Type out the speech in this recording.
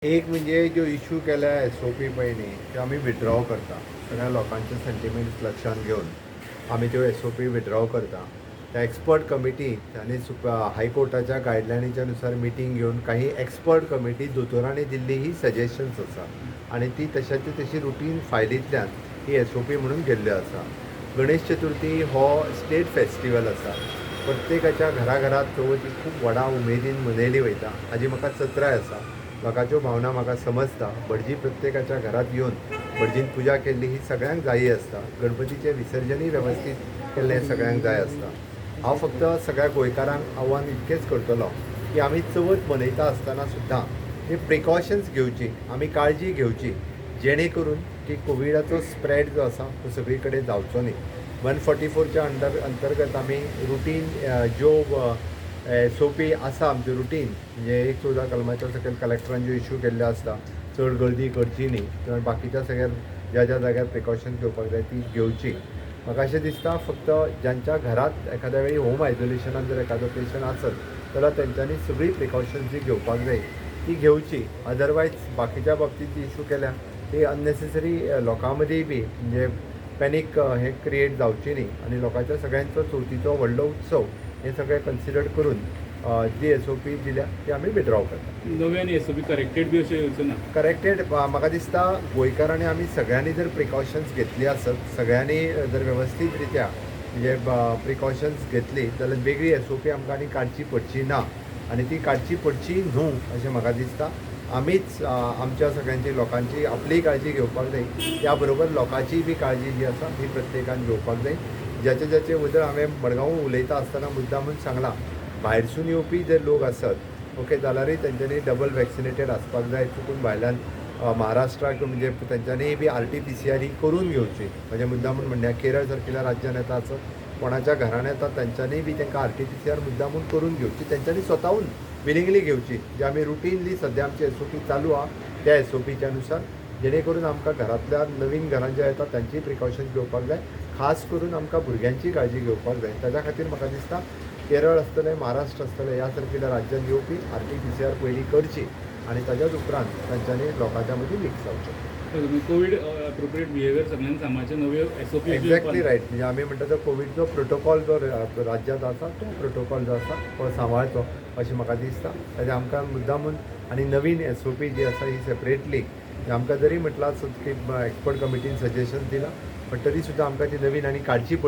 एक म्हणजे ज्यो इशू केल्या एसओपी पळय न्ही, त्यो आमी विथड्रॉ करता. सगळ्या लोकांचे सेंटिमेंट्स लक्षांत घेवन आमी त्यो एसओपी विथड्रॉ करता. त्या एक्सपर्ट कमिटी आनी हायकोर्टाच्या गायडलायनीच्या नुसार मिटींग घेवन काही एक्सपर्ट कमिटी दोतोरांनी दिल्ली ही सजेशन्स आसा आनी ती तशाची तशी रुटीन फायलींतल्यान ही एसओपी म्हणून गेल्ल्यो आसा. गणेश चतुर्थी हो स्टेट फेस्टिवल आसा. प्रत्येकाच्या घराघरात चवथ ही खूब व्हडा उमेदीन मनयली वयता हाजी म्हाका चत्राय आसा. लोकांच्यो भावना म्हाका समजता. भटजी प्रत्येकाच्या घरात येवन भटजीन पुजा केल्ली ही सगळ्यांक जायी आसता. गणपतीचें विसर्जनूय वेवस्थीत केल्लें सगळ्यांक जाय आसता. हांव फक्त सगळ्या गोंयकारांक आव्हान इतकेंच करतलो की आमी चवथ मनयता आसतना सुद्दां ही प्रिकॉशन्स घेवची, आमी काळजी घेवची, जेणे करून की कोविडाचो स्प्रेड जो आसा तो सगळी कडेन जावचो न्ही. 144च्या अंडर अंतर्गत आमी रुटीन ज्यो एसओपी आसा, आमच्यो रुटीन म्हणजे 114 कलमाच्या सकयल कलेक्टरान ज्यो इशू केल्ल्यो आसता, चड गर्दी करची न्ही किंवा बाकीच्या सगळ्या ज्या ज्या जाग्यार प्रिकॉशन्स घेवपाक जाय ती घेवची. म्हाका अशें दिसता, फक्त ज्यांच्या घरात एखाद्या वेळी होम आयसोलेशनान जर एखादो पेशंट आसत जाल्यार तेंच्यांनी सगळीं प्रिकॉशन्स जी घेवपाक जाय ती घेवची. अदरवायज बाकीच्या बाबतींत जी इशू केल्या ती अननेसेसरी लोकां मदीं बी म्हणजे पॅनीक हें क्रिएट जावची न्ही आनी लोकांच्या सगळ्यांचो चवथीचो व्हडलो उत्सव हें सगळें कन्सिडर करून जी एसओपी दिल्या ती आमी विथड्रॉ करता. नव्यान एसओपी करेक्टेड बी अशें येवचो ना? करेक्टेड, म्हाका दिसता गोंयकारांनी आमी सगळ्यांनी जर प्रिकॉशन्स घेतली आसत, सगळ्यांनी जर वेवस्थीत रित्या म्हणजे प्रिकॉशन्स घेतली जाल्यार वेगळी एसओपी आमकां आनी काडची पडची ना आनी ती काडची पडची न्हू अशें म्हाका दिसता. आमीच आमच्या सगळ्यांची लोकांची आपली काळजी घेवपाक जाय, त्या बरोबर लोकांचीय बी काळजी जी आसा ती प्रत्येकान घेवपाक जाय. ज्याचे ज्याचे बद्दल हांवें मडगांव उलयता आसतना मुद्दामून सांगलां, भायरसून येवपी जे लोक आसत, ओके, जाल्यारूय तेंच्यांनी डबल वॅक्सिनेटेड आसपाक जाय. चुकून भायल्यान महाराष्ट्राक म्हणजे तेंच्यांनी बी आरटीपीसीआर ही करून घेवची. म्हणजे मुद्दामून म्हणल्यार केरळ सारकिल्या राज्यान येता आसत, कोणाच्या घरान येता, तेंच्यांनी बी तांकां आरटीपीसीआर मुद्दामून करून घेवची, तेंच्यांनी स्वताहून विलिंगली घेवची. जे आमी रुटीनली सद्या आमची एसओपी चालू आहा त्या एसओपीच्या नुसार, जेणे करून आमकां घरांतल्या नवीन घरान जे येता तांचीय प्रिकॉशन्स घेवपाक जाय. खास करून आमकां भुरग्यांची काळजी घेवपाक जाय. ताच्या खातीर म्हाका दिसता केरळ आसतलें, महाराष्ट्र आसतलें, ह्या सारकिल्या राज्यांत येवपी आरटीपीसीआर पयलीं करची आनी ताच्याच उपरांत तांच्यांनी लोकांच्या मदीं मिक्स जावचें. कोवीड अप्रोप्रिएट बिहेवियर सगळ्यांनी सांबाळचें, नव्यो एसओपी. Exactly right. म्हणजे आमी म्हणटा तो कोविडचो प्रोटोकॉल जो राज्यांत आसा तो प्रोटोकॉल जो आसा तो सांबाळचो अशें म्हाका दिसता. ताजें आमकां मुद्दामून आनी नवीन एसओपी जी आसा ही सेपरेटली आमकां जरी म्हटलां आसत की एक्सपर्ट कमिटीन सजेशन दिलां, पण तरी सुद्दां आमकां ती नवीन आनी काडची पडली.